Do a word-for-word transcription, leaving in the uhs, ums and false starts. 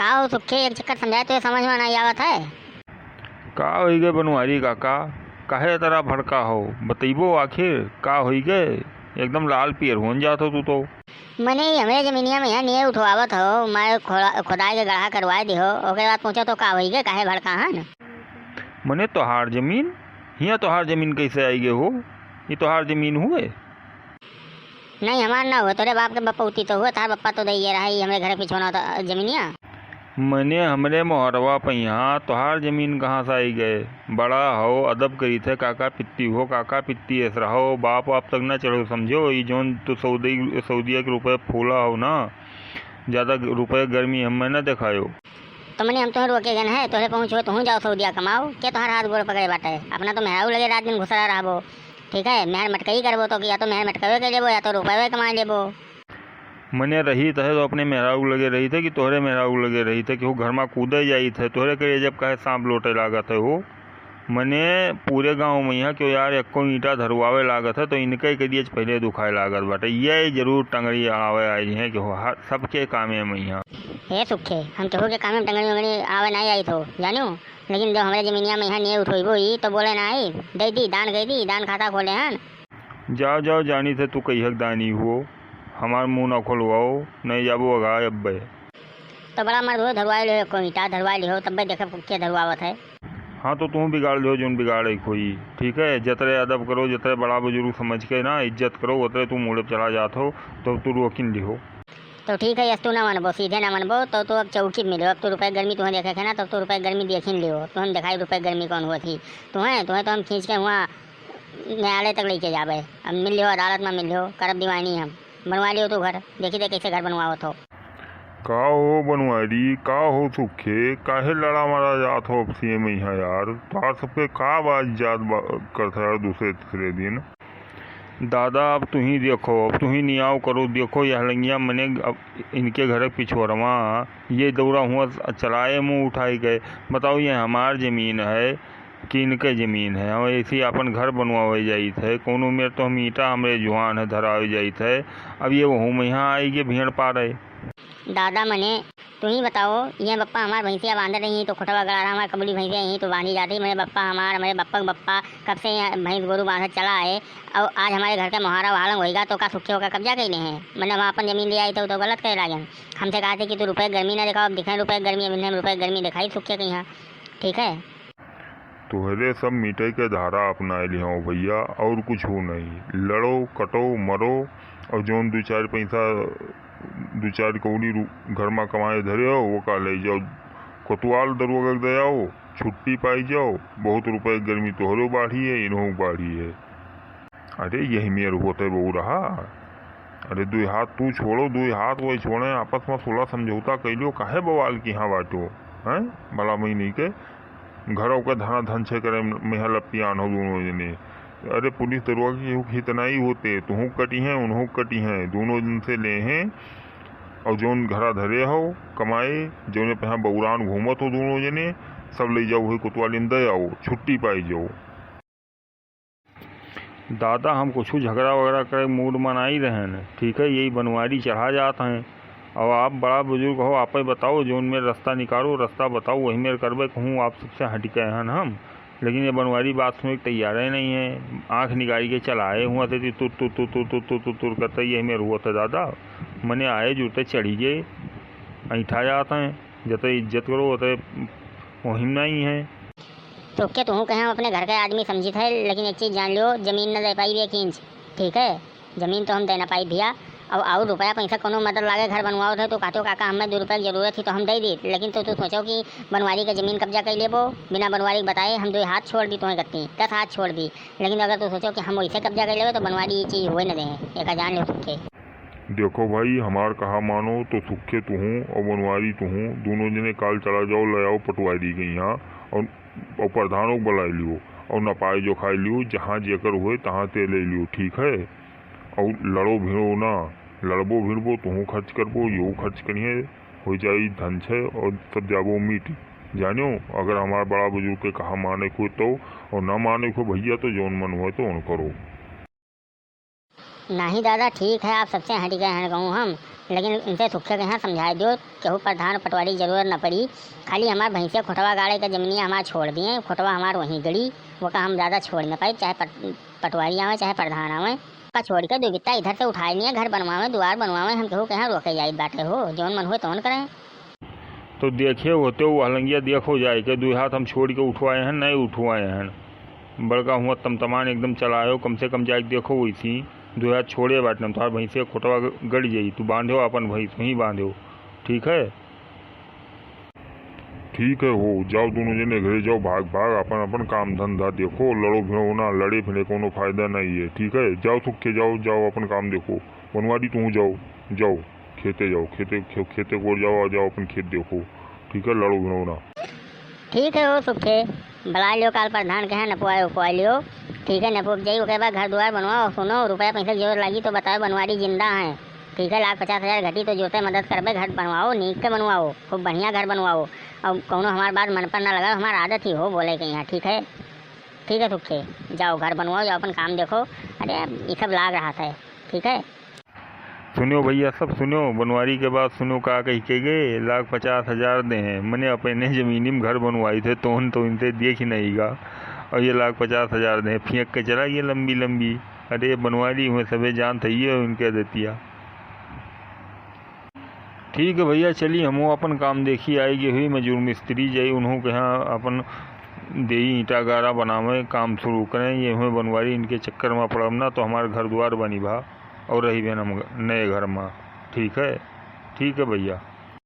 का हो सुखे, एक चक्कर समझाए तो ये समझ में नहीं आवत है। का होई गए बनवारी काका, काहे इतना भड़का हो? बतइबो आखिर का होई गए? एकदम लाल पियर होन जात हो तू तो। मने, ई हमरे जमीनिया में यहाँ नेव उठवावत हो, मैं खोदा-, खोदाई के गढ़ा करवाए दिहो, ओकरे बाद पूछो तो का होई गए, काहे भड़का हन? मने, तोहार जमीन? हियाँ तोहार जमीन कैसे आई गए हो? ये तोहार जमीन हुए? नहीं, हमार ना हुए, तोरे बाप के बपौती तो हुए, तोहार बप्पा तो दइए रहा, ई हमरे घर के पिछवाना तो जमीनिया। मने, हमरे मोहरवा पहिया तोहार जमीन कहाँ से आई गए? बड़ा हो, अदब करीत है, काका पित्ती हो, काका पित्ती ऐस रहो, बाप वाप तक ना चढ़ो, समझो। ई जौन तू सऊदी, सऊदिया के रुपये फूला हो ना, ज्यादा ग-, रुपये गर्मी हमें ना दिखायो। तो मने, हम तोहे रोके गए है, तोहरे पहुँच हो, तोहू जाओ सऊदिया कमाओ, के तोहार हाथ गोड़ पकड़े बाटे? अपना तो मेहरारू लगे रात दिन घुसरा रहबो, ठीक है? मेहर मटकई करबो तो कि या तो मेहर मटकवे के लेबो या तो रुपये कमा लेबो। मने रहित है तो अपने मेहरारू लगे रहित है कि तोहरे मेहरारू लगे रहित है कि हो घर मा कूदे जाइत है, तोहरे के जब काहे सांप लोटे लागत है हो। मने पूरे गाँव में यहाँ क्यों यार एक्को ईंटा धरवावे लागत है तो इनके के दिए पहले दुखाए लागत बाटे। ये जरूर टंगड़ी आवे आई हैं कि हो हर सबके कामे में यहाँ। हे सुखे, हम केहू के कामे में टंगड़ी वंगड़ी आवे नहीं आई तो जानियो, लेकिन जब हमरे जमीनिया में यहाँ नेव उठोइबो ई तो बोले ना आई, दे दी, दान कह दी, दान खाता खोले हन। जाओ, जाओ, जानी थे तू कहियक दानी हुओ, हमार मुँह ना खोलवाओ, नहीं जाबो अगा अब्बे। तो बड़ा मर्द हो, धरवाए लिहो, कोई ईंटा धरवाए लिहो, तब्बे देखे के धरवावत है। हाँ, तो तू बिगाड़ लिहो, जोन बिगाड़े खोई, ठीक है? जतरे अदब करो, जतरे बड़ा बुजुर्ग समझ के ना इज्जत करो, उतरे तू मुड़े चला जात हो, तो तू रोकिन लिहो। तो ठीक है, यस तू ना मनबो, सीधे ना मनबो, तो तू अब चौकी में मिलो। अब तू रुपये गर्मी तुम्हें देखे है ना, तब तू रुपये गर्मी देखिन लिहो, तुम्हें दिखाई रुपये गर्मी कौन हुआ थी। तुम्हें, तुम्हें तो हम खींच के हुआ न्यायालय तक लेके जाबे। अब मिल लियो, अदालत में मिल लियो, करब दिवानी हम। बनवा लियो तू घर, देखी दे कैसे घर बनवावत हो। का हो बनवारी, का हो सुखे, काहे लड़ा मारा जात हो अब सीएम यहाँ यार? तोहार सबके का बात जात बा-, करत है यार दूसरे तीसरे दिन? दादा, अब तुही देखो, अब तुही नियाव करो, देखो यह लंगिया मने अब इनके घर के पिछोरवा, ये दौरा हुआ चलाए मुँह उठाई गए। बताओ, ये हमार जमीन है कि इनके जमीन है? और ऐसे ही अपन घर बनवावे जाइत है, कोनो मेर तो हम ईंटा हमरे जुआन है धरावे जाइत है, अब ये वहू में यहाँ आई के भेड़ पा रहे। दादा मने, तू ही बताओ, ये बप्पा हमार भैंसिया बांधे रही तो खुटवा गड़ा रहा, हमार कबली भैंसिया यहीं तो बांधी जाती। मेरे बप्पा हमार, मेरे बप्पा के बप्पा कब से यहाँ भैंस गोरू बांधे चला है, और आज हमारे घर के मोहारा वहालंग होइगा तो का सुखे होकर कब्जा कैले हैं? मतलब हम अपन जमीन ले आई तो, तो गलत कहे लागे। हमसे कहा थे कि तू रुपये गर्मी ना दिखाओ, अब दिखाए रुपये गर्मी, अब इन्हें रुपये गर्मी दिखाई सुखे के यहाँ, ठीक है? तोहरे सब मिटे के धारा अपनाए लिहो भैया, और कुछ हो नहीं। लड़ो, कटो, मरो, और जौन दो चार पैसा, दो चार कौड़ी रु-, घर मा कमाए धरे हो, वो का ले जाओ, कोतवाल दरुआ के दे आओ, छुट्टी पाई जाओ। बहुत रुपये गर्मी तोहरो बाढ़ी है, इन्हों बाढ़ी है। अरे यही मेर होते बउरहा। अरे दुई हाथ तू छोड़ो, दुई हाथ वही छोड़े, आपस मा सुलह समझौता कैलियो, काहे बवाल की हाँ बाटो, हैं? भला महीने के घरों के धना धन छे करे में लपियान हो दोनों जने। अरे पुलिस दरुआ की केहू के हित नाई होते, तुहूँ कटी हैं, उन्हों कटी हैं, दोनों जन से ले हैं। और जौन घरा धरे हो कमाए, जौने पे यहाँ बउरान घूमत हो दोनों जने, सब ले जाओ, वही कोतवाली में दे आओ, छुट्टी पाई जाओ। दादा, हम कुछ झगड़ा वगड़ा करे मूड मनाई रहन, ठीक है, यही बनवारी चढ़ा जात हैं। और आप बड़ा बुजुर्ग हो, आप ही बताओ, जौन मेर रास्ता निकालो, रास्ता बताओ, वही मेर करबे कहूँ, आप सबसे हट गए हन हम। लेकिन ये बनवारी बात सुने के तैयार ही नहीं है, आँख निकाल के चलाए हुआ थे, तुर, तुर, तुर करते यही मेर हुआ था दादा। मने आए जुड़ते चढ़ी गए, ऐठा जात हैं, जते इज्जत करो, उते मुहिम नहीं है। तो के तुहूँ कहे हम अपने घर के आदमी समझित है, लेकिन एक चीज जान लियो, जमीन न दे पाई एक इंच, ठीक है? जमीन तो हम दे ना पाई भैया। और, और रुपया पैसा कोनो मदद लागे घर बनवावत है तो कहते हो, "काका, हमें दो रुपये की जरूरत थी तो हम दे दी," लेकिन तो तू सोचो कि बनवारी के जमीन कब्जा कर लेबो, बिना बनवारी के बताए हम दो हाथ छोड़ दी तुम्हें गत्ती, दस हाथ छोड़ दी, लेकिन अगर तू सोचो कि हम वैसे कब्जा कर लेबे तो बनवारी ये चीज हुए न दे, एका जान लो तुमके। देखो भाई, हमार कहा मानो तो सुखे तुहूँ और बनवारी तुहूँ, दोनों जने काल चला जाओ, ले आओ पटवारी के यहाँ और, और प्रधानों को बुला लियो और नपाए जो खाए लियो, जहाँ जेकर हुए तहाँ ते ले लियो, ठीक है? और लड़ो भिड़ो ना, लड़बो भिड़बो, तुहूँ खर्च करबो, यो खर्च करिए, हो जाई धन छे और सब जाबो मीट। जानियो, अगर हमार बड़ा बुजुर्ग के कहा माने को तो, और ना माने को भैया तो जौन मन हुए तो उन करो। नहीं दादा, ठीक है, आप सबसे हट गए हैं कहूँ हम, लेकिन इनसे सुखे के यहाँ समझाए दियो, केहू प्रधान पटवारी जरूरत न पड़ी, खाली हमार भैंसिया खुटवा गाड़े के जमीनिया हमार छोड़ दिए, खुटवा हमार वहीं गड़ी, वो का हम ज्यादा छोड़ न पाई, चाहे पट-, पटवारी आवे चाहे प्रधान आवे, का छोड़ के दो बित्ता इधर से उठाए लिए, घर बनवावे, दुआर बनवावे, हम केहू के यहाँ रोके जाइत बाटे हो, जौन मन हुए तौन करें। तो देखे होते वो हलंगिया देखो जाए के, दो हाथ हम छोड़ के उठवाए हैं, नहीं उठवाए हैं। बड़का हुआ तमतमान एकदम चलायो, कम से कम जाके देखो वैसी, दो हाथ छोड़े बाटन, तोहार भैंसे खोटवा ग-, गड़ जाई, तू बांधो अपन भैंस, वहीं बांधो, ठीक है? ठीक है हो, जाओ दोनों जने घरे जाओ, भाग भाग अपन अपन काम धंधा देखो, लड़ो भिड़ो ना, लड़े भिड़े कोनो फायदा नहीं है, ठीक है? जाओ सुखे जाओ, जाओ अपन काम देखो, बनवारी तू जाओ, जाओ खेते जाओ, खेते खे-, खेते को जाओ, जाओ अपन खेत देखो, ठीक है? लड़ो भिड़ो ना। ठीक है हो सुखे, बुला लियो काल प्रधान के यहाँ, नपवाए उपवाए लियो। ठीक है, नपो जाई, ओके बाद घर दुआर बनवाओ। सुनो, रुपया पैसा की जरूरत लागी तो बताओ, बनवारी जिंदा है। ठीक है, लाख पचास हजार घटी तो जोते मदद करबे, घर बनवाओ, नीक के बनवाओ, खूब बढ़िया घर बनवाओ। और कौनो हमार बात मन पर ना लगाओ, हमार आदत ही हो बोले के यहाँ, ठीक है? ठीक है सुखे, जाओ घर बनवाओ, जाओ अपन काम देखो। अरे, ये सब लाग रहा था, ठीक है? सुनो भैया, सब सुनो, बनवारी के बात सुनो, का कही के गए, लाख पचास हजार दे हैं, मने अपने जमीनी में घर बनवाई थे, तोहन तो इनसे देख ही नहीं गा, और ये लाख पचास हजार दे हैं, फेंक के चला गया लंबी लंबी। अरे बनवारी हुए सबे जानत है, ये इनके देतिया। ठीक है भैया, चली हमहू अपन काम देखी, आई गई हुई मजूर मिस्त्री जाई, उन्हों के यहाँ अपन देई ईंटा गारा बनावे, काम शुरू करें, ये हुए बनवारी इनके चक्कर में पड़ब ना तो हमार घर द्वार बनी भा और रही बहन हम नए घर में। ठीक है, ठीक है भैया।